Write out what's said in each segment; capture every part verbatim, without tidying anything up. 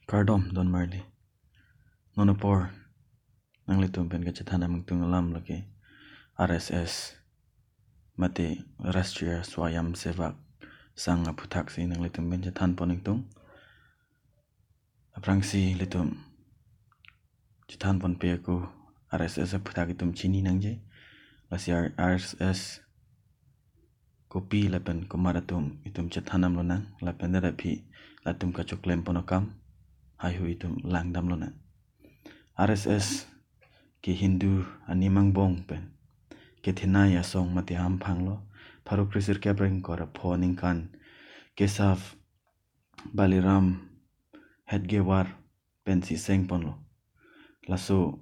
Kardom don marli. Non apor nanglitum pen kachethan amangtung alam lake R S S mate Rashtriya Swayamsevak Sangh aphuthak si nanglitum pen chethan pon ingtung. Aphrangsi ilitum chethan ponpe ako, R S S aphuthak itum chini nangji. Lasi R-, R S S kopi lapen komat atum itum chethan damlonang, lapen dak aphi latum kachoklem pon akam haihui itum lang damlonang. R S S ke Hindu anim angbong pen kethenei asong mate ahamphang lo. Pharo kre sirkep ra ingkoi ra pho aningkan Kesav Baliram Hedgewar pensi seng ponlo. Laso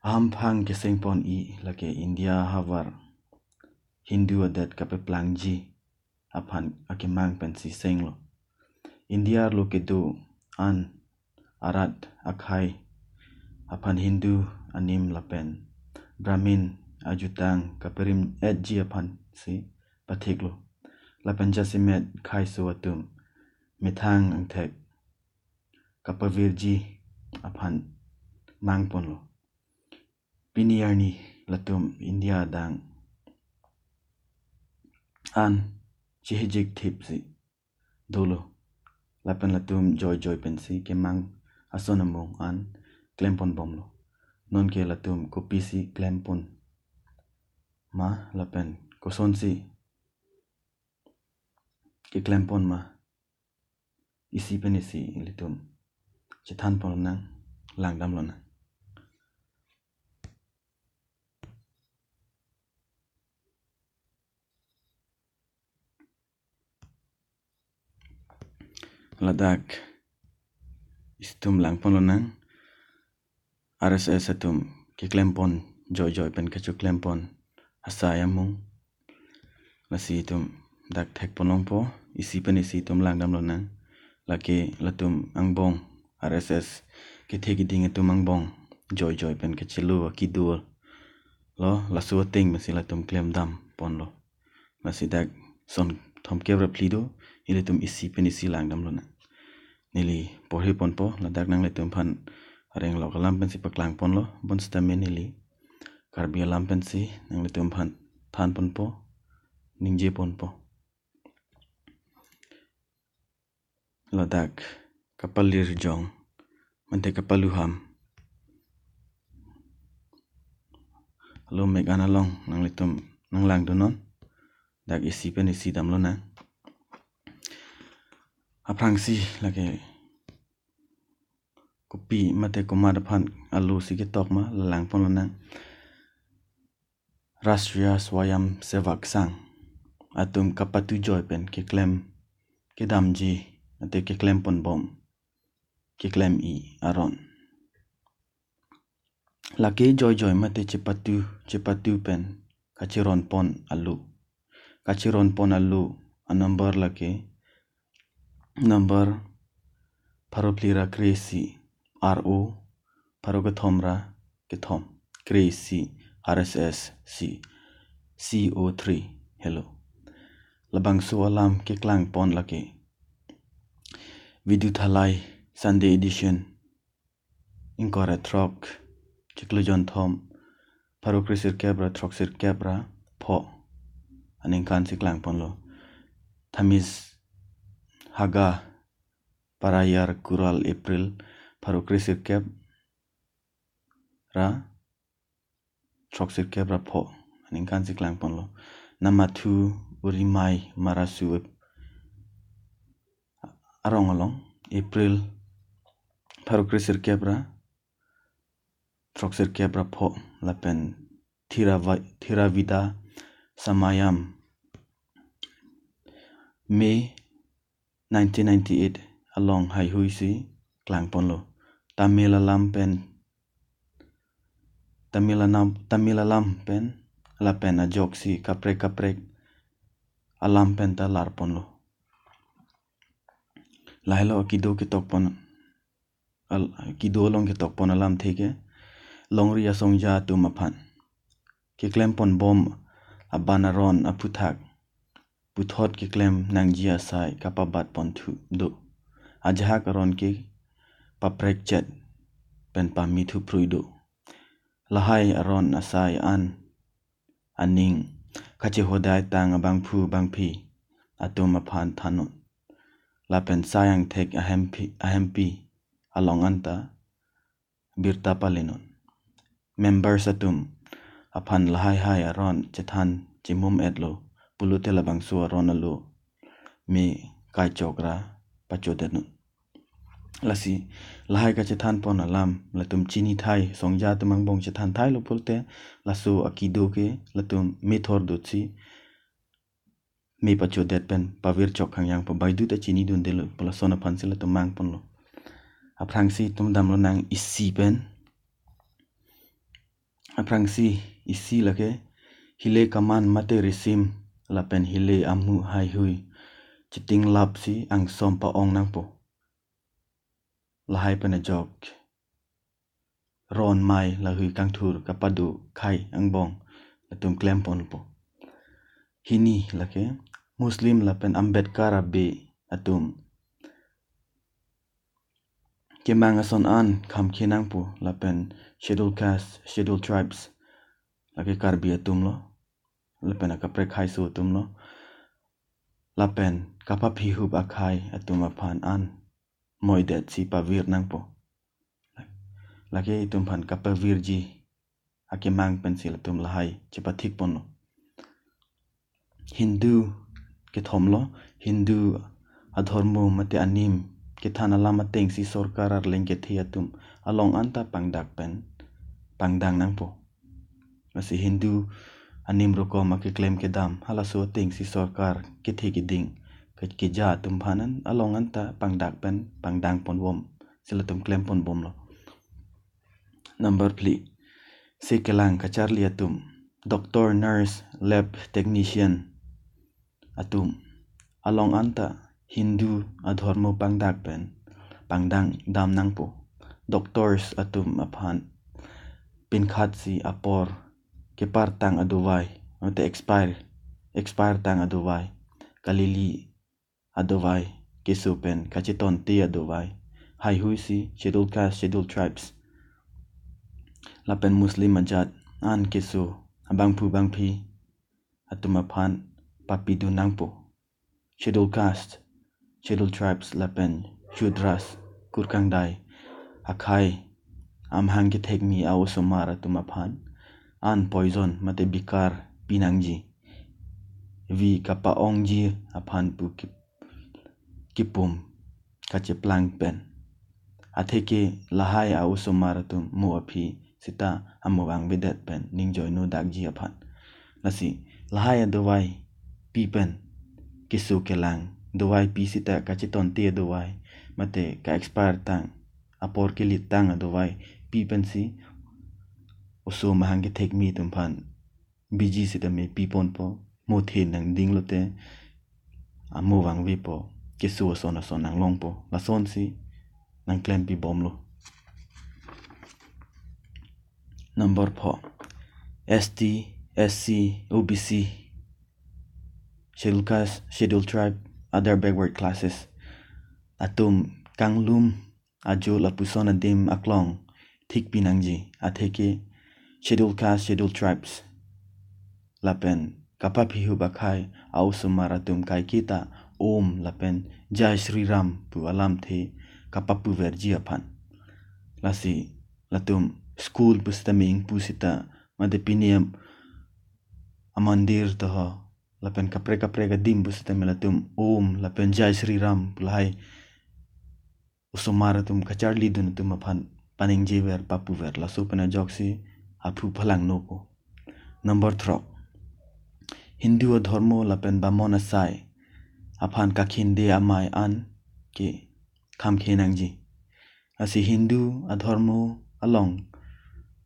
ahamphang keseng pon-i lake India ahavar Hindu adet kapeplangji aphan akemang pensi senglo. India arlo kedo an arat akhei aphan Hindu anim lapen Brahmin ajutang kaperim-etji aphansi pathiklo. Lapen jasemet kheiso atum methang angthek kapavirji aphan mang ponlo. Pini arni latum India adang an chihijik thipsi dolo. Lapen latum joijoi pensi kemang ason amung an klem ponbomlo. Nonke latum kopisi klem pon ma lapen kosonsi keklem pon ma, isi pen isi ilitum chethan ponlonang, lang damlonang. Ladak isitum lang ponlonang, R S S atum keklem pon joijoi pen kachoklem pon asai amung. Lasi itum dak thek ponlongpo, isi pen isi itum lang damlonang. Lake latum angbong, R S S kethe kiding atum angbong joijoi pen kachelo akido lo, laso ateng masi latum klem dam ponlo. Lasi dak son thomkep ra phli do, ilitum isi pen isi lang damlonang. Neli porhi ponpo, ladak nanglitum aphan areng lok alam pensi paklang ponlo, bonsitame neli Karbi alam pensi nanglitum aphan than ponpo, ningje ponpo. Ladak kapalir jong mante kapaluham alo mek an along nanglitum nanglang dunnon. Dak isi pen isi damlonang. Aphrangsi lake kopi mate komat aphan alo si ketok ma, lang ponlonang. Rashtriya Swayamsevak Sangh atum kapatu joi pen keklem kedamji mate keklem ponbom, keklem-i aron. Lake joijoi mate chepatu, chepatu pen kacheron pon alo. Kacheron pon alo anumber lake number pharo phli ra kre-isi, R O pharo kethom ra kethom, kre-isi, R S S si C O three. Hello. Labangso alam keklang pon lake Viduthalai Sunday edition ingkoi ra throk, chiklo jonthom, pharo kre sirkep ra throk sirkep ra pho aningkan si klang ponlo. Thamizhaga Parayar Kural April pharo kre sirkep ra throk sirkep ra pho aningkan si klang ponlo. Namathu Urimai Marasu arong along April pharo kre sirkep ra throk sirkep ra pho, lapen Thirava-, Thiravida Samayam May nineteen ninety-eight along haihui si klang ponlo. Tamil alam pen, Tamil anam, Tamil alam pen, lapen ajoksi kaprek kaprek alam pen ta lar ponlo. Lahelo kido ketok pon al-, kido along ketok pon alamthe ke longri asongja atum aphan keklem ponbom aban aron aphuthak puthot keklem nangji asai kapabat ponthu do. Ajahak aron ke paprekchet pen pamithu phrui do. Lahai aron asai an aning kachehodai tang abangphu bangphi atum aphan thannon. Lapen sai angthek ahempi, ahempi along anta birta palenon. Members atum aphan lahai hai aron chethan chimum etlo pulote labangso aron alo me kaichokra pachodetnon. Lasi lahai kachethan pon alam latum chini thai, songja atum angbong chethan thailo pulote laso akido ke latum methor dutsi me pachodet pen pavir chok hangyang pu baidut achini dundelo pu lason aphan si latum mang ponlo. Aphrangsi itum damlonang isi pen. Aphrangsi isi lake hile kaman mate risim lapen hile amu haihui chitinglapsi angsom pa-ong nangpo. Lahai pen ajok ron mai lahui kangthur kapado khai angbong latum klem ponpo. Hini lake Muslim lapen Ambedkar abe atum kemang ason an khamkhe nangpo lapen Scheduled Caste, Scheduled Tribes lake Karbi atumlo lapen akaprek haiso atumlo lapen kapaphihup akhai atum aphan an moidet si pavir nangpo. Lake itum aphan kapavirji akemang pensi latum lahai chepathik ponlo. Hindu kethomlo, Hindu adhormo mate anim kethan alam atengsi sorkar arleng kethe atum along anta pangdak pen pangdang nangpo. Lasi Hindu anim rokom akeklem kedam halaso atengsi sorkar kethe keding ke-, keja atum aphan an along anta pangdak pen pangdang ponbom si latum klem ponbomlo. Number phli, se kelang kacharli atum, doctor, nurse, lab technician atum along anta Hindu adhormo pangdak pen pangdang dam nangpo. Doctors atum aphan pinkhatsi apor kepartang adovai mate expire, expire tang adovai, kalili adovai, keso pen kachetonte adovai haihui si Scheduled Caste, Scheduled Tribes lapen Muslim ajat an keso abangphu bangphi atum aphan papidun nangpo. Scheduled Caste, Scheduled Tribes lapen Shudras, kurkangdai akhai amahang kethekmi a-osomar atum aphan an poison mate bikar pinangji, vi kapa-ongji aphan pu kip-, kipum kacheplang pen. Atheke lahai a-osomar atum mo aphi sita amo vangvedet pen ningjoino dakji aphan. Lasi lahai adovai pi pen keso kelang dovai pi sita kachetonte adovai mate ka-expire tang apor kelit tang adovai pi pensi oso amahang kethekmi atum aphan biji sitame pi ponpo, mo the nangdinglote amo vangvepo, keso ason ason nanglongpo, lasonsi nangklem pibomlo. Number four, S T, S C, O B C, Scheduled Caste, Scheduled Tribe, other backward classes atum kanglum ajo lapuson adim aklong thik pinangji, atheke Scheduled Caste, Scheduled Tribes lapen kapaphihup akhai a-osomar atum kaiketa Om lapen Jai Shri Ram pu alamthe kapapuverji aphan. Lasi latum school pusitame ingpu sita mate pini am-, amandir toho lapen kaprek kaprek adim pusitame latum Om lapen Jai Shri Ram pu lahai osomar atum kacharlidun atum aphan paningjever papuver, laso pen ajoksi aphu phalangnopo. Number throk, Hindu adhormo lapen bamon asai aphan kakhinde amei an ke khamkhe nangji. Lasi Hindu adhormo along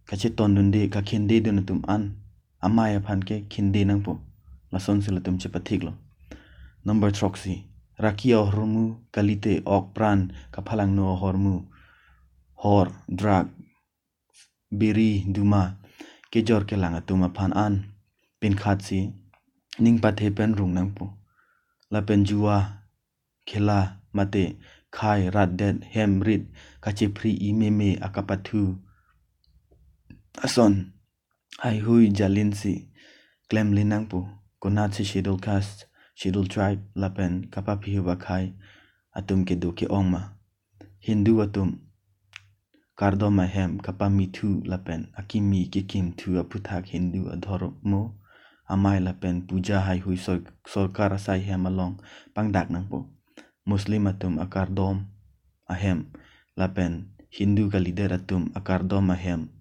kachetondunde kakhindedun atum an amei aphan ke khinde nangpo. Lasonsi latum chepathiklo. Number throksi, raki ahormu kalite ok pran kaphalangno ahormu, hor, drug, biri, duma kejor kelang atum aphan an pinkhatsi ning pathe pen rung nangpo. Lapen jua, khela mate khei, rat det, hem rit kachephri-i meme akapathu ason haihui jalinsi klemli nangpo. Konatsi Schedule Caste, Schedule Tribe lapen kapaphihup akhei atum kedo ke-ong ma? Hindu atum kardom ahem kapamithu lapen akimi kekimthu aphuthak Hindu adhormo amei lapen puja haihui sor-, sorkar asai hem along pangdak nangpo. Muslim atum akardom ahem lapen Hindu kalidet atum akardom ahem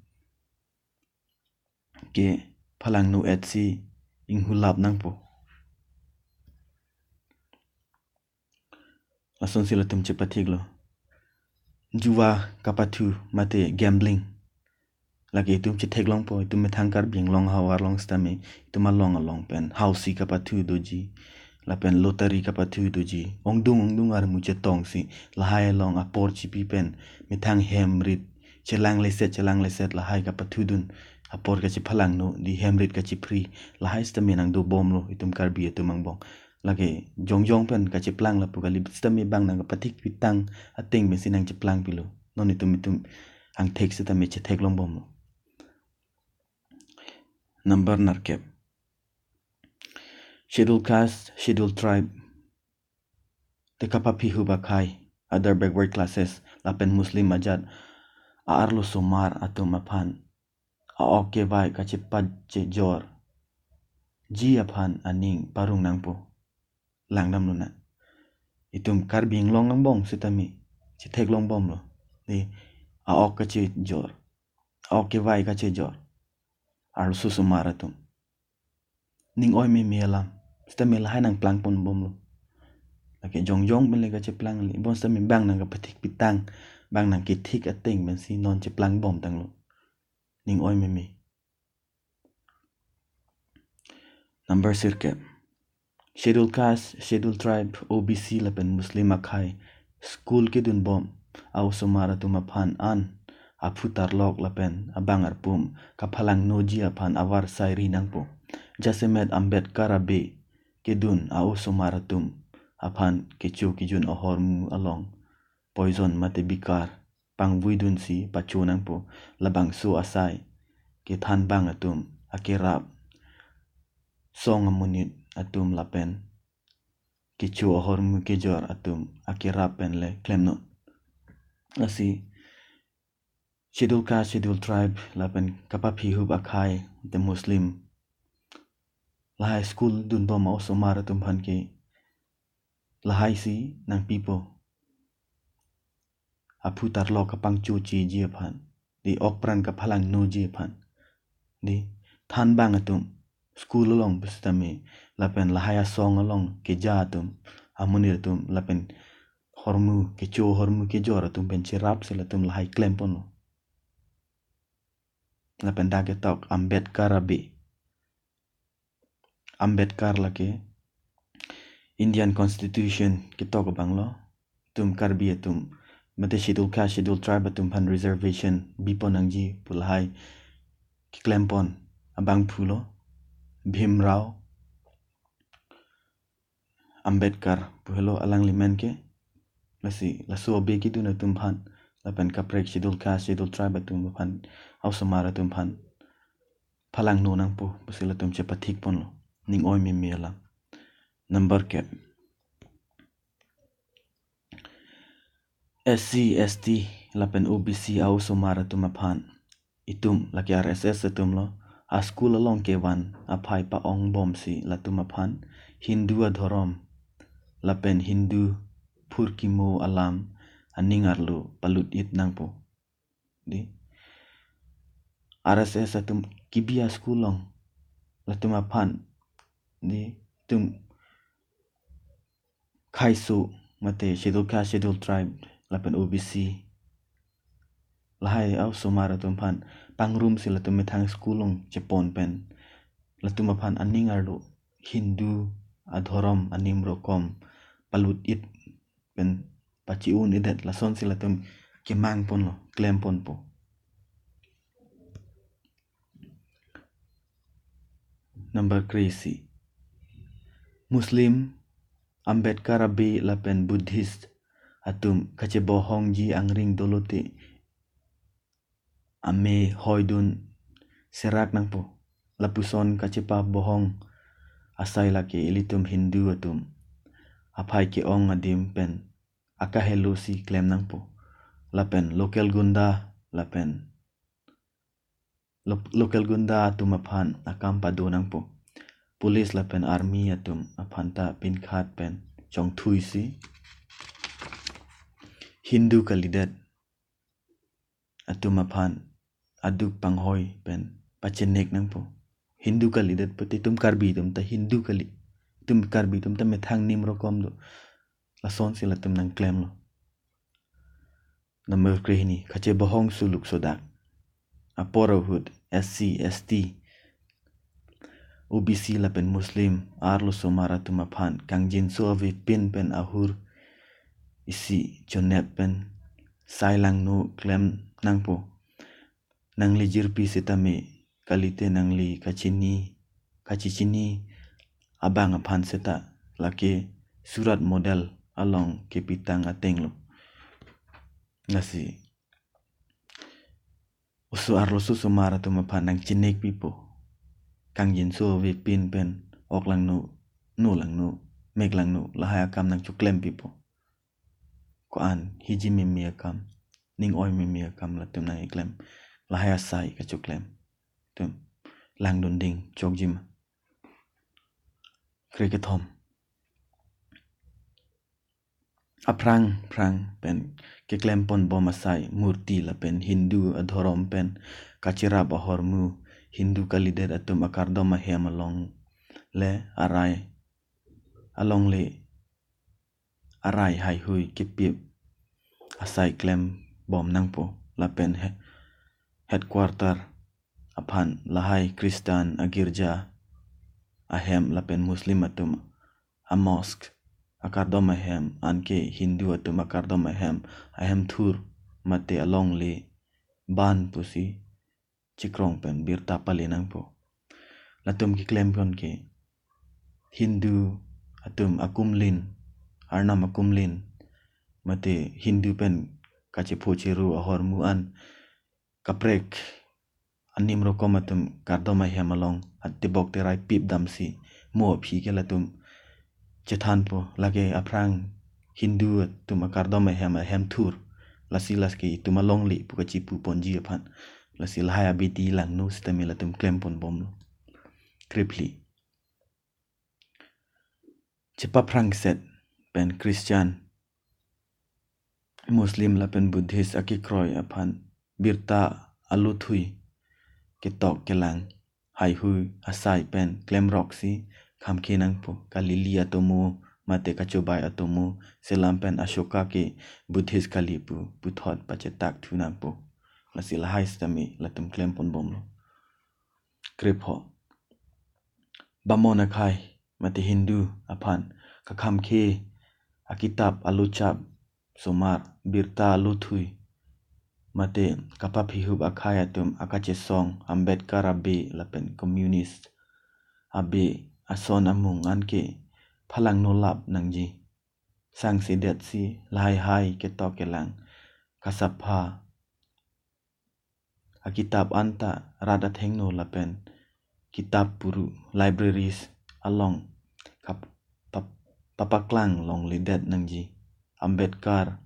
ke phalangno-etsi inghulap nangpo. Lasonsi latum chepathiklo. Juwa kapathu mate gambling lake itum chetheklongpo, itum methang Karbi Anglong ahavar along sitame itum along along pen housie kapathu doji, lapen lottery kapathu doji, ongdung ongdung armu chetongsi lahai along apor chipi pen methang hem rit chelangleset chelangleset lahai kapathudun, apor kachephalangno, di hem rit kachephri, lahai sitame nangdobomlo itum Karbi atum angbong. Lake jongjong pen kacheplang lapu kali, sitame bang nangkapathik pitang ateng pensi nangcheplang pilo. Non itum itum angthek sitame chetheklongbomlo. Number nerkep. Schedule Caste, Schedule Tribe te kapaphihup akhei, other backward classes lapen Muslim ajat a-arlosomar atum aphan a-ok kevai kachepachejorji aphan aning parong nangpo. Langdamlonang. Itum Karbi Anglong angbong sitame chetheklongbomlo. Di, a-ok kachejor, a-ok kevai kachejor arlosomar atum. Ning oi meme alam. Sitame lahai nangplangponbomlo. Lake jongjong pen le kacheplangli. Bonsitame bang nangkapathik pitang, bang nangkethik ateng pensi non cheplangbomtanglo. Ning oi meme. Number sirkep. Schedule Caste, Schedule Tribe, O B C lapen Muslim akhei school kedunbom a-osomar atum aphan an aphu tarlok lapen abang arpum kaphalangnoji aphan avarsai ri nangpo. Jasemet Ambedkar abe kedun a-osomar atum aphan kecho kejun ahormu along poison mate bikar pangvuidunsi pacho nangpo. Labangso asai kethanbang atum akerap, song amonit atum lapen kecho ahormu kejor atum akerap pen le klemnon. Lasi Schedule Caste, Schedule Tribe lapen kapaphihup akhei te Muslim, lahai school dunbom a-osomar atum aphan ke lahaisi nangpipo. Aphu tarlok kapangchochiji aphan, di okpran kaphalangnoji aphan, di thanbang atum school along pusitame lapen lahai asong along keja atum, amonit atum lapen hormu kecho hormu kejor atum pen cherapsi latum lahai klemponlo. Lapen dak ketok Ambedkar abe. Ambedkar lake Indian Constitution ketok abanglo. Itum Karbi atum mate Schedule Caste, Schedule Tribe atum aphan reservation bipon nangji pu lahai keklempon abangphulo. Bhimrao Ambedkar pu helo alangli amen ke. Lasi laso abe kedun atum aphan lapen kaprek Schedule Caste, Schedule Tribe atum aphan, a-osomar atum aphan phalangno nangpo pusi latum chepathikponlo. Ning oi meme alam. Number kep. S C, S T lapen O B C a-osomar atum aphan, itum lake R S S atumlo, a-school along kevan aphai pa-ongbomsi latum aphan Hindu adhorom lapen Hindu phurkimo alam aning arlo palut-it nangpo. Di, R S S atum kebi a-school along latum aphan, di, itum kheiso mate Schedule Caste, Schedule Tribe lapen O B C lahai a-osomar atum aphan pangrumsi latum methang school along chepon pen latum aphan aning arlo Hindu adhorom anim rokom palut-it pen pachi-un-edet, lasonsi latum kemangponlo, klemponpo. Number kre-isi. Muslim Ambedkar abe lapen Buddhist atum kachebohongji angring dolote ame hoidun serak nangpo. Lapuson kachepabohong asai lake ilitum Hindu atum aphai ke-ong adim pen akahelo si klem nangpo. Lapen local gunda, lapen lo-, local gunda atum aphan akam pado nangpo. Police lapen army atum aphan ta pinkhat pen chongthui si Hindu kalidet atum aphan aduk panghoi pen pachenek nangpo. Hindu kalidet pute itum Karbi atum ta Hindu kali. Itum Karbi atum ta methang nim rokom do. Lasonsi latum nangklemlo. Number krehini, kachebohong suluk sodak. Apor ahut S C, S T, O B C lapen Muslim arlosomar atum aphan kangjinso avepin pen ahur isi chonep pen sai langno klem nangpo. Nangli jirpi setame kalite nangli kachini, kachichini abang aphan seta lake surat model along kepitang atenglo. Lasi oso arloso osomar atum aphan nangchenek pipo. Kangjinso avepin pen ok langno, no langno, mek langno, lahai akam nangchoklem pipo. Ko-an hiji meme akam, ning oi meme akam latum nangkeklem. Lahai asai kachoklem atum langdunding chokjima. Krekethom. Aphrang phrang pen keklem ponbom asai murti lapen Hindu adhorom pen kacherap ahormu Hindu kalidet atum akardom ahem alongle arai, alongle arai haihui kepip asai klembom nangpo. Lapen he-, headquarter aphan lahai Christian agirja ahem lapen Muslim atum amosque akardom ahem, anke Hindu atum akardom ahem, ahem thur mate alongle ban pusi chikrong pen birta pale nangpo. Latum keklem pon ke Hindu atum akumlin, Arnam akumlin, mate Hindu pen kachepho cheru ahormu an kaprek anim rokom atum kardom ahem along atebok terai pip damsi mo aphi ke latum chethanpo, lake aphrang Hindu atum akardom ahem, ahem thur. Lasi lake itum alongle pu kachipu ponji aphan. Lasi lahai abidi langno sitame latum klem ponbomlo. Krephli. Chepaphrangset pen Christian, Muslim lapen Buddhist akekroi aphan birta aluthui ketok kelang haihui asai pen klemroksi khamkhe nangpo. Kalili atomo mate kachobai atomo, selam pen Ashoka ke Buddhist kali pu puthot pachetak thu nangpo. Lasi lahai sitame latum klem ponbomlo. Krepho. Bamon akhai mate Hindu aphan kakhamkhe akitap aluchap somar, birta aluthui mate kapaphihup akhai atum akachesong Ambedkar abe lapen communist abe ason amung anke phalang nolap nangji. Sangsedet si lahai hai ketok kelang kasapha akitap anta rat athengno lapen kitap puru libraries along kap-, pap-, papaklang longledet nangji. Ambedkar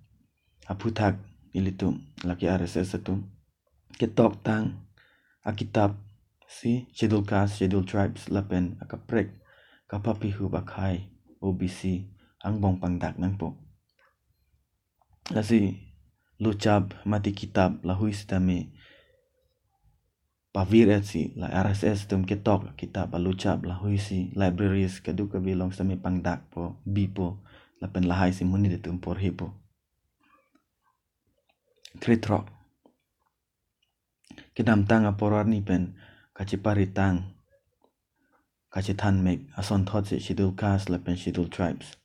aphuthak ilitum lake R S S atum ketoktang akitap si Schedule Caste, Schedule Tribes lapen akaprek kapaphihup akhai O B C angbong pangdak nangpo. Lasi luchap mate kitap lahui sitame pavir-et si la R S S atum ketok kitap aluchap lahui si libraries kadokave along sitame pangdakpo, bipo, lapen lahai si monit atum porhepo. Krethrok. Kedamtang apor arni pen kacheparitang kachethanmek asonthot si Schedule Caste lapen Schedule Tribes,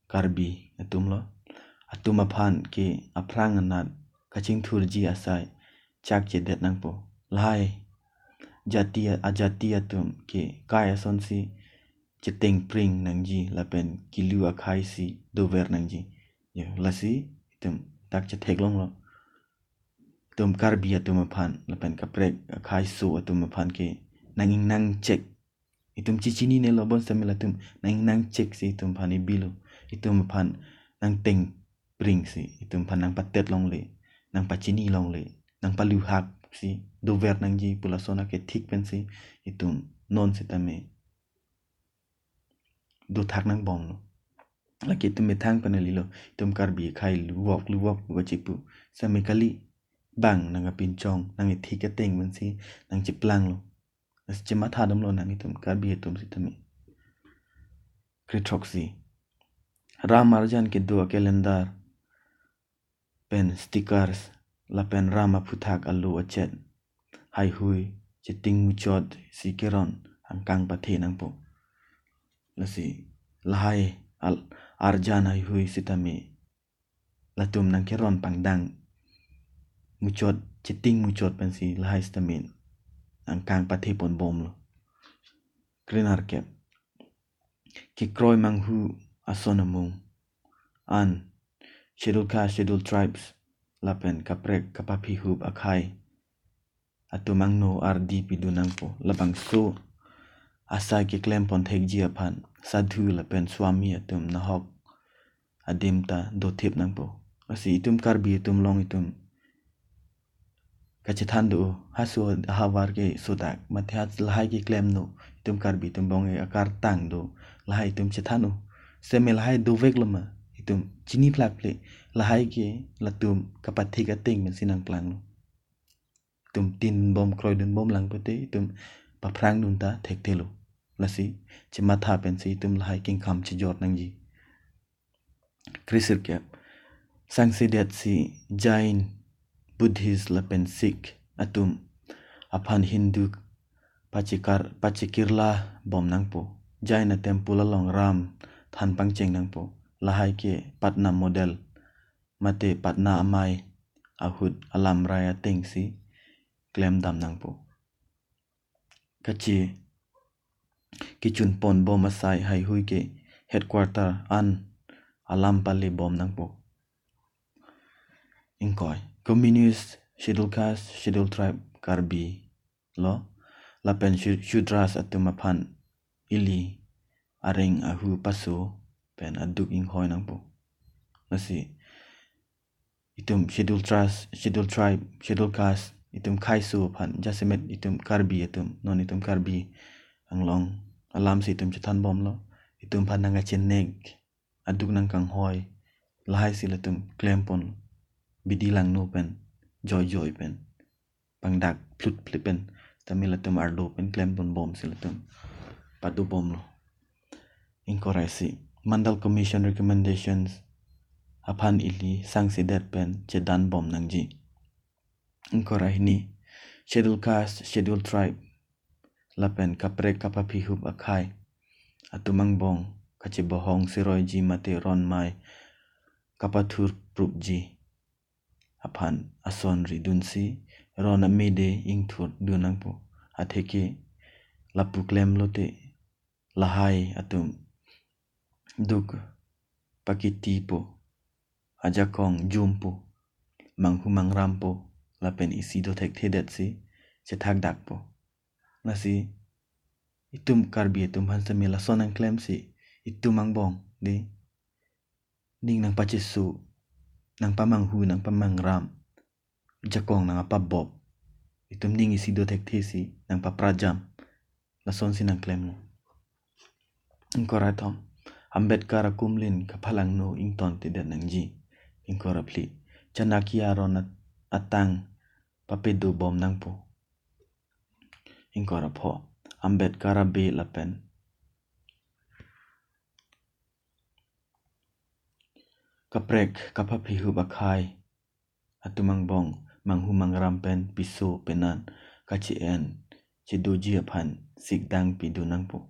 Karbi atumlo. Atum aphan ke aphrang anat kachingthurji asai chakchedet nangpo. Lahai jati, ajati atum ke kai asonsi chetengpring nangji lapen kilu akhai si dover nangji. Ya, lasi itum dak chetheklonglo. Itum Karbi atum aphan lapen kaprek akhei aso atum aphan ke nang-ingnang chek. Itum chechinine lo, bonsitame latum nang-ingnang chek si itum aphan ibilo. Itum aphan nangteng pring si itum aphan nangpatet longle, nangpachini longle, nangpaluhak si dover nangji pu lason akethik pensi itum non sitame dothak nangbomlo. Lake itum methang pen kalilo, itum Karbi akhei luvok luvok pu kachipu sitame kali, bang nangkapinchong, nangkethik ateng pensi nangcheplanglo. Lasi chematha damlo nang itum Karbi atum sitame. Krethroksi, ram arjan kedo a-calendar pen stickers lapen ram aphuthak alo achet, haihui, cheting muchot si keron angkang pathe nangpo. Lasi lahai al-, arjan haihui sitame latum nangkeron pangdang muchot, cheting muchot pensi lahai sitame angkang pathe ponbomlo. Krenerkep, kekroi manghu ason amung an Scheduled Caste, Scheduled Tribes lapen kaprek kapaphihup akhei atum angno ardi pidun nangpo. Labangso asai keklem ponthekji aphan sadhu lapen swami atum nahok adim ta dothip nangpo. Lasi itum Karbi atum along itum kachethan do, haso havar ke sodak, mate ha lahai keklemno, itum Karbi atum bong ke akartang do, lahai itum chethanlo. Sitame lahai doveklo ma, itum chini phlakphle, lahai ke latum kapathik ateng pensi nangplanglo. Itum tin bom kroidun bom lang pute, itum paphrang dun ta thekthelo. Lasi chematha pensi itum lahai kengkham chejor nangji. Kresirkep, sangsedet si Jain, Buddhist lapen Sikh atum aphan Hindu pachekar, pachekirla bom nangpo. Jain a-temple along ram than pangcheng nangpo. Lahai ke Patna model mate Patna amei ahut alamrai atengsi klemdam nangpo. Kachi kechun ponbom asai haihui ke headquarter an alam pale bom nangpo. Ingkoi, communist, Scheduled Caste, Scheduled Tribe Karbi lo, lapen Shu-, Shudras atum aphan ili areng ahu paso pen aduk inghoi nangpo. Lasi itum Scheduled Trust, Scheduled Tribe, Scheduled Caste, itum khei aso aphan, jasemet itum Karbi atum, non itum Karbi Anglong alam si itum chethanbomlo, itum aphan nangkachenek, aduk nangkanghoi, lahai si latum klempon, bidi langno pen, joijoi pen, pangdak phlut phlut pen, sitame latum ardo pen klem ponbom si latum padobomlo. Ingkoi ra isi, Mandal Commission recommendations aphan ili sangsedet pen chedanbom nangji. Ingkoi ra hini, Scheduled Caste, Scheduled Tribe lapen kaprek kapaphihup akhei atum angbong kachebohong seroiji mate ron amei kapathurprupji aphan ason ridunsi ron amede ingthurdun nangpo. Atheke lapu klemlote lahai atum duk pakitipo, ajakong jumpo, manghu mangrampo, lapen isi dothekthedetsi chethakdakpo. Lasi itum Karbi atum aphan sitame lason nangklemsi itum angbong dei, ning nangpacheso, nangpamanghu, nangpamangram, jakong nangpabop, itum ning isi dothekthesi nangpaprajam, lasonsi nangklemlo. Ingkoi ra kethom, Ambedkar akumlin kaphalangno ingtontedet nangji. Ingkoi ra phli, Chanakya aron at-, atang papedobom nangpo. Ingkoi ra pho, Ambedkar abe lapen kaprek kapaphihup akhei atum angbong manghu mangram pen piso penan kache-en chedoji aphan sikdang pidun nangpo.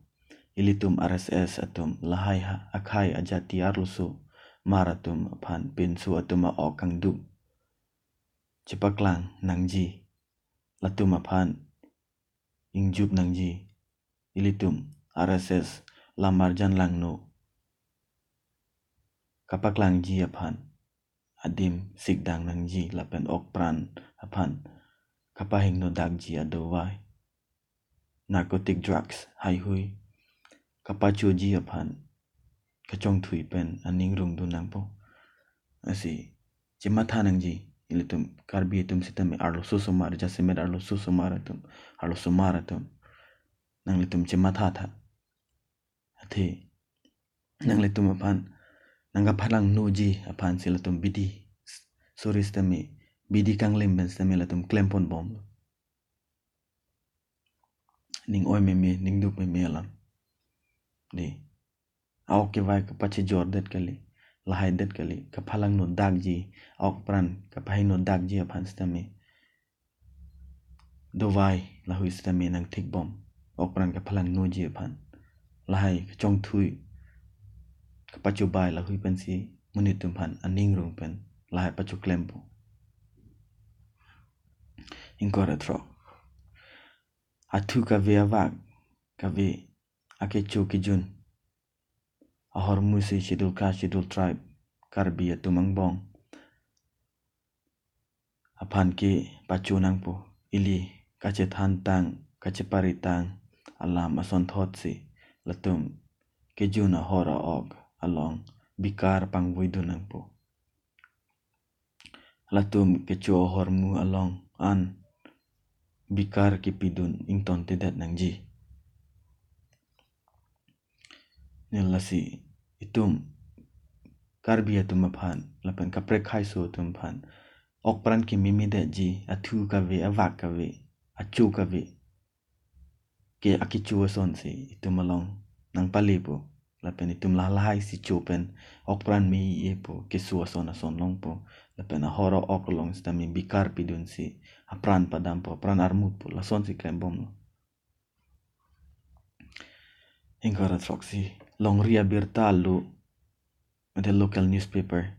Ilitum R S S atum lahai ha-, akhei ajati arloso mar atum aphan pinso atum a-ok kangduk chepaklang nangji, latum aphan ingjup nangji. Ilitum R S S lamarjan langno kapaklangji aphan, adim sikdang nangji lapen okpran aphan kapahingno dakji adovai, narcotic drugs, haihui kapachoji aphan kachongthui pen aning rungdun nangpo. Lasi chematha nangji, ilitum Karbi atum sitame arloso osomar, jasemet arloso osomar atum, arloso osomar atum, nanglitum chematha tha. Athe nanglitum aphan nangkaphalangnoji aphan si latum bidi suri sitame, bidi kanglim pen sitame latum klempon bomlo. Ning oi meme, ning duk meme alam. Dei, a-ok kevai kapachejordet kali, lahaidet kali, kaphalangno dakji, a-okpran kapahingno dakji aphan sitame dovai lahui sitame nangthik bom, okpran kaphalangnoji aphan. Lahai kachongthui, kapachobai lahui pensi monit atum aphan aning rung pen lahai pachoklempo. Ingkoi ra throk. Athu kave, avak kave, akecho kejun ahormu si Scheduled Caste, Scheduled Tribe, Karbi atum angbong aphan kepacho nangpo. Ili kachethantang, kacheparitang alam asonthot si latum kejun ahor a-ok along bikar pangvoidun nangpo. Latum kecho ahormu along an bikar kepidun ingtontedet nangji. Ne lasi itum Karbi atum aphan lapen kaprek khaiso atum aphan okpran kememedetji, athu kave, avak kave, acho kave ke akecho ason si itum along nangpalepo. Lapen itum lahai si cho pen okpran me-i-epo, keso ason ason longpo. Lapen ahor a-ok along sitame bikar pidunsi apran padampo, apran armutpo, lasonsi klembomlo. Ingkoi ra throksi, longri abirta alo, mate local newspaper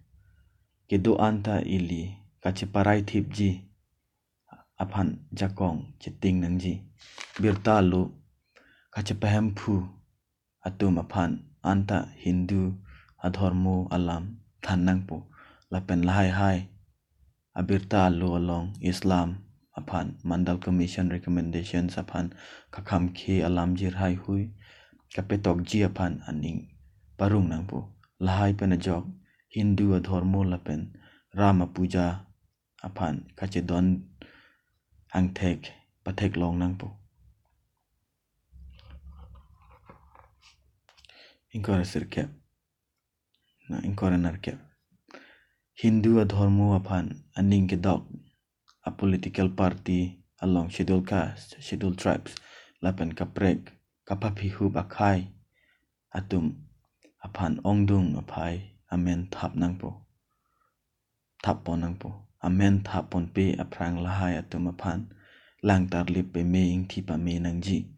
kedo-an ta ili kacheparai thipji aphan jakong cheting nangji. Birta alo kachepahemphu atum aphan anta Hindu adhormo alam than nangpo. Lapen lahai hai abirta alo along Islam aphan Mandal Commission recommendations aphan kakhamkhe alamjir haihui kapetokji aphan aning parung nangpo. Lahai pen ajok Hindu adhormo lapen Rama Puja aphan kachedon angthek patheklong nangpo. Ingkoi ra sirkep. Na, ingkoi ra nerkep. Hindu adhormo aphan aning kedok a-political party along Scheduled Caste, Scheduled Tribes lapen kaprek kapaphihup akhei atum aphan ongdung aphai amen thap nangpo, thappon nangpo. Amen thapponpe aphrang lahai atum aphan lang tarlip peme, ingthi pame nangji.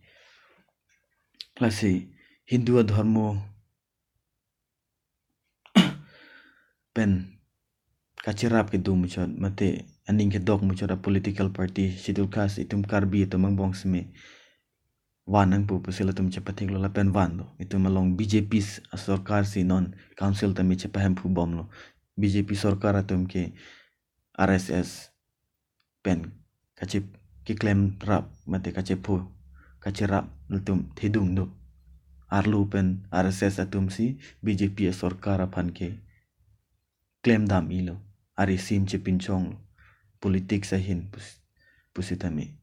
Lasi Hindu adhormo pen kacherap kedo muchot mate aning kedok muchot a-political party Scheduled Caste itum Karbi atum angbong seme van nangpo pusi latum chepathiklo lapen vanlo. Itum along B J P s-, sorkar si non council tame chepahemphu bomlo. B J P sorkar atum ke R S S pen kachip keklemrap mate kachepho kacherap latum thedung do. Arlo pen R S S atum si B J P sorkar aphan ke klemdam-ilo, arisim chepinchonglo, politics ahin pus-, pusitame.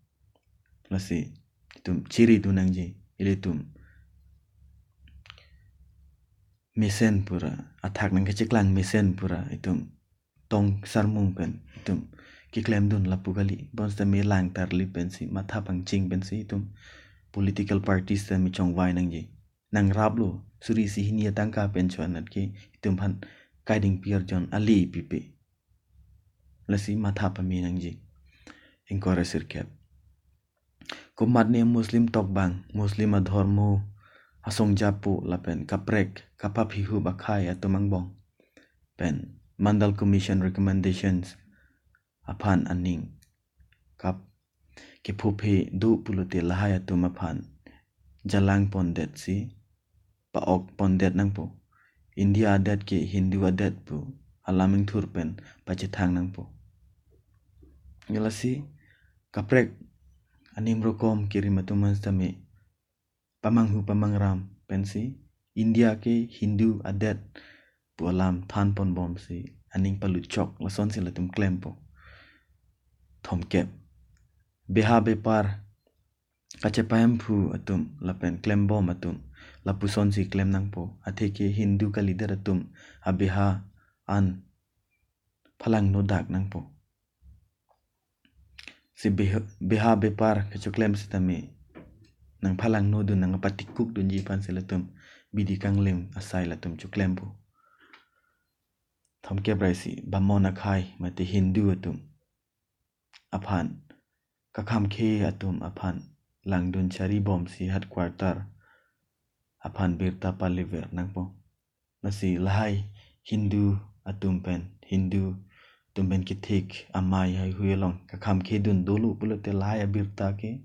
Lasi itum chiridun nangji, ilitum mesen pura, athak nangkacheklang mesen pura itum tong sarmung pen itum keklemdun lapu kali. Bonsitame lang tarlip pensi, matha pangching pensi itum political parties tame chongvai nangji. Nangraplo, suri isi hini atangka pen cho-anat ke itum aphan kaiding piarjon ale pipe. Lasi matha pame nangji. Ingkoi ra sirkep. Komatne Muslim tokbang, Muslim adhormo asong japo lapen kaprek kapaphihup akhei atum angbong pen Mandal Commission recommendations aphan aning kap kephophe do pulote lahai atum aphan jalangpondetsi pa-okpondet nangpo. India adet ke Hindu adet pu alam ingthur pen pachethang nangpo. Lasi kaprek anim rokom kerim atum an sitame pamanghu pamangram pensi India ke Hindu adet pu alam than ponbomsi aning paluchok lasonsi latum klempo. Thomkep, beha bepar kachepahemphu atum lapen klembom atum lapusonsi klem nangpo. Atheke Hindu kalidet atum abeha an phalangno dak nangpo. Si beha, beha bepar kachoklem sitame nangphalangnodun, nangpatikukdunji aphansi latum bidi kanglim asai latum choklempo. Thomkep ra isi, bamon akhai mate Hindu atum aphan, kakhamkhe atum aphan langdun charibomsi headquarter aphan birta palever nangpo. Lasi lahai Hindu atum pen, Hindu atum pen kethek amei haihui along kakhamkhedun dolo pulote lahai abirta ke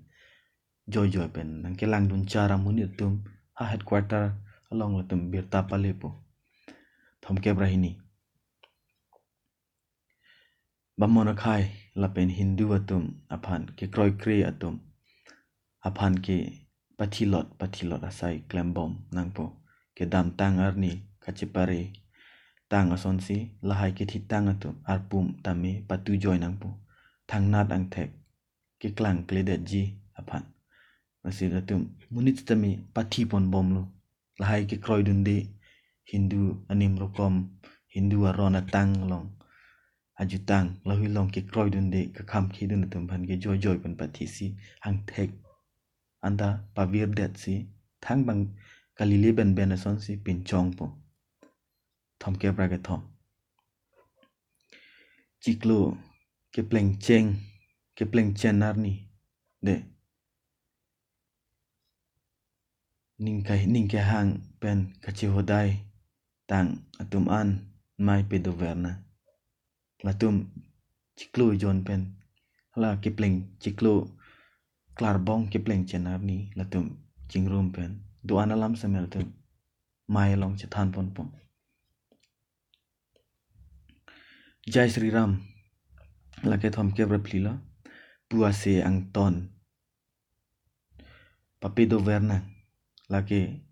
joijoi pen nangkelangdun char amonit atum ha headquarter along latum birta palepo. Thomkep ra hini, bamon akhai lapen Hindu atum aphan kekroikre atum aphan ke pathilot pathilot asai klembom nangpo. Kedamtang arni kachepare tang asonsi lahai kethitang atum arpum tame patujoi nangpo, thangnat angthek keklang kledetji aphan. Lasi latum monit tame pathi ponbomlo. Lahai kekroidunde, Hindu anim rokom, Hindu aron atang along ajutang lahui along kekroidunde, kakhamkhedun atum aphan ke joijoi pen pathisi angthek anta pavirdetsi thangbang kalile benben asonsi pinchongpo. Thomkep ra kethom, chiklo keplengcheng, keplengchen arni de ningkai, ningkehang pen kachehodai tang atum an mei pedover nang. Latum chiklo ejon pen, hala kepleng chiklo klarbong keplengchen arni latum chingrum pen do-an alam sitame latum mei along chethan ponpo. Jai Shri Ram, lake thomkep ra phli lo, pu ase angton papedover nang, lake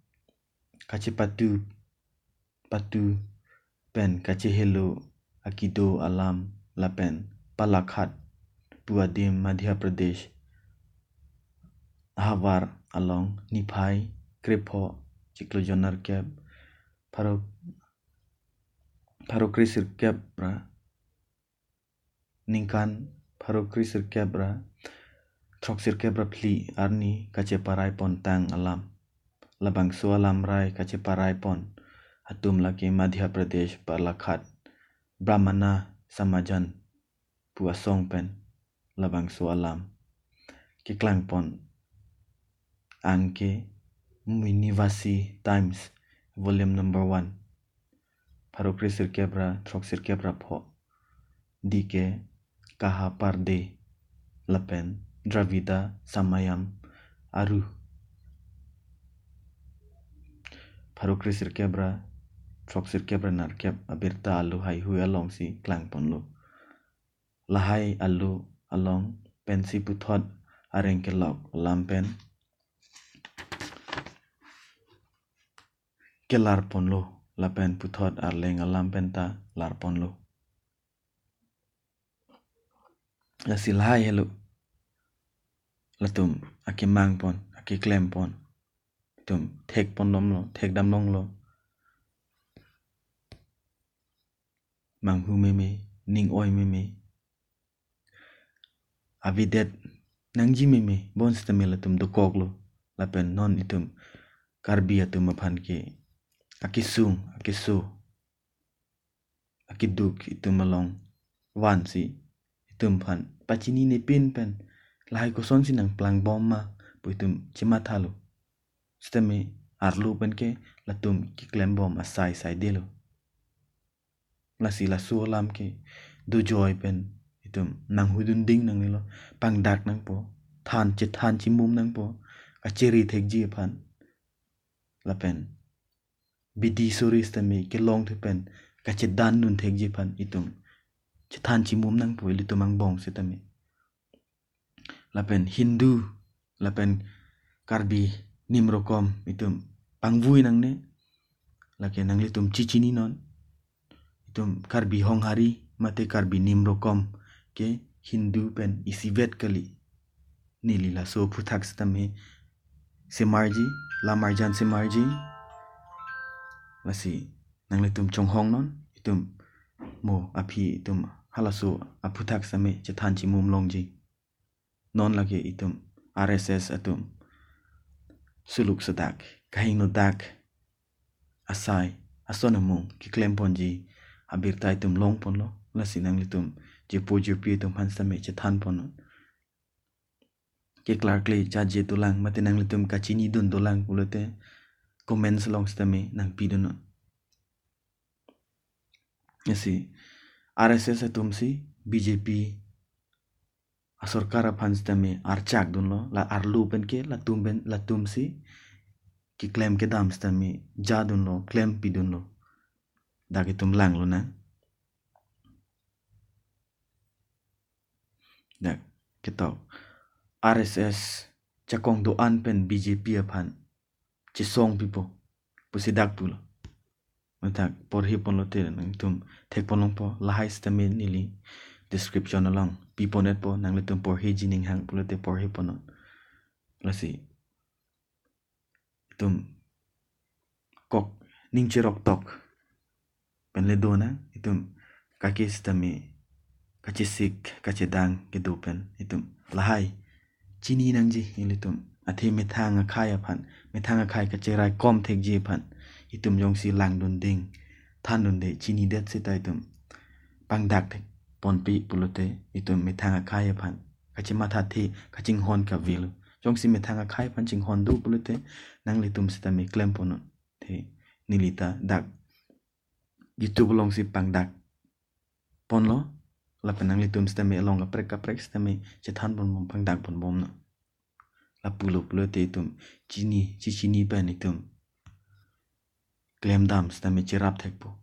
kachepatu patu pen kachehelo akido alam lapen Balaghat pu adim Madhya Pradesh havar along niphai krepho chiklo jon nerkep pharo, pharo kre sirkep ra ningkan pharo kre sirkep ra throk sirkep ra phli arni kacheparai pon tang alam. Labangso alam rai kacheparai pon atum lake Madhya Pradesh Balaghat Brahmana Samajan pu asong pen labangso alam keklang pon. Anke Munivasi Times, volume number one, pharo kre sirkep ra throk sirkep ra pho, D K Kahaparde lapen Dravida Samayam Aru, pharo kre sirkep ra throk sirkep ra nerkep abirta alo haihui alongsi klang ponlo. Lahai alo along pensi puthot areng kelok alam pen kelar ponlo lapen puthot arleng alam pen ta lar ponlo. Lasi lahai helo latum akemang pon, akeklem pon, latum thek pon damlo, thek dam longlo. Manghu meme, ning oi meme, avedet nangji meme, bonsitame latum dokoklo. Lapen non itum Karbi atum aphan ke akesung, akeso, akeduk itum along vansi itum aphan pachinine pin pen lahai kosonsi nangplangbom ma pu itum chemathalo. Sitame arlo pen ke latum keklembom asai saidelo. Lasi laso alam ke dojoi pen itum nanghudun ding nangnelo, pangdak nangpo, than chethan chimum nangpo, kachiri thekji aphan. Lapen bidi suri sitame kelongthu pen kachedandun thekji aphan itum chethan chimum nangpo ilitum angbong sitame. Lapen Hindu, lapen Karbi nimrokom itum pangvui nangne. Lake nanglitum chichininon. Itum Karbi Honghari mate Karbi nimrokom ke Hindu pen isivet kali. Neli laso aphuthak sitame semarji, lamarjan semarji. Lasi nanglitum chonghongnon, itum mo aphi itum halaso aphuthak sitame chethan chimum longji. Non lake itum R S S atum suluk sedak, kahingno dak, asai, ason amung keklemponji abirta itum longponlo. Lasi nanglitum jirpo jirpi atum aphan sitame chethanponnon. Keklarkle jaje dolang mate nanglitum kachinidun dolang pulote comments along sitame nangpidunnon. Lasi R S S atumsi B J P asorkar aphan sitame archakdunlo, la arlo penke latum pen, latumsi keklem kedam sitame jadunlo, klempidunlo. Dak itum langlonang. Dak ketok R S S jakong do-an pen B J P aphan chesong pipo pusi dak pulo. Mathak porhiponlote nangtum thekponlongpo, lahai sitame neli description along piponetpo, nanglitum porhiji ninghang pulote porhiponnon. Lasi itum kok ning cheroktok penle donang, itum kake sitame kachesik kachedang kedo pen itum lahai chini nangji ilitum. Athe methang akhai aphan, methang akhai kacheraikom thekji aphan itum jongsi langdunding thandunde chinidet seta itum pangdak thekponpi pulote itum methang akhai aphan kachemathathe kachinghon kavelo. Jongsi methang akhai aphan chinghon do pulote nanglitum sitame klemponnon. Te nelita dak YouTube alongsi pangdak ponlo, lapen nanglitum sitame along kaprek kaprek sitame chethanponbom, pangdakponbomnon. Lapulo pulote itum chini, chichini pen itum klemdam sitame cherap thekpo.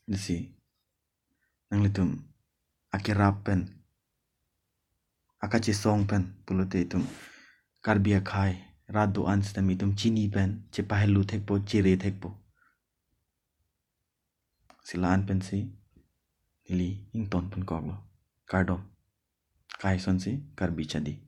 Lasi nanglitum akerap pen, akachesong pen pulote itum Karbi akhai rat do-an sitame itum chini pen chepahelu thekpo, chere thekpo. Si la-an pensi neli ingtonponkoklo. Kardom. Kaisonsi Karbi Chadi.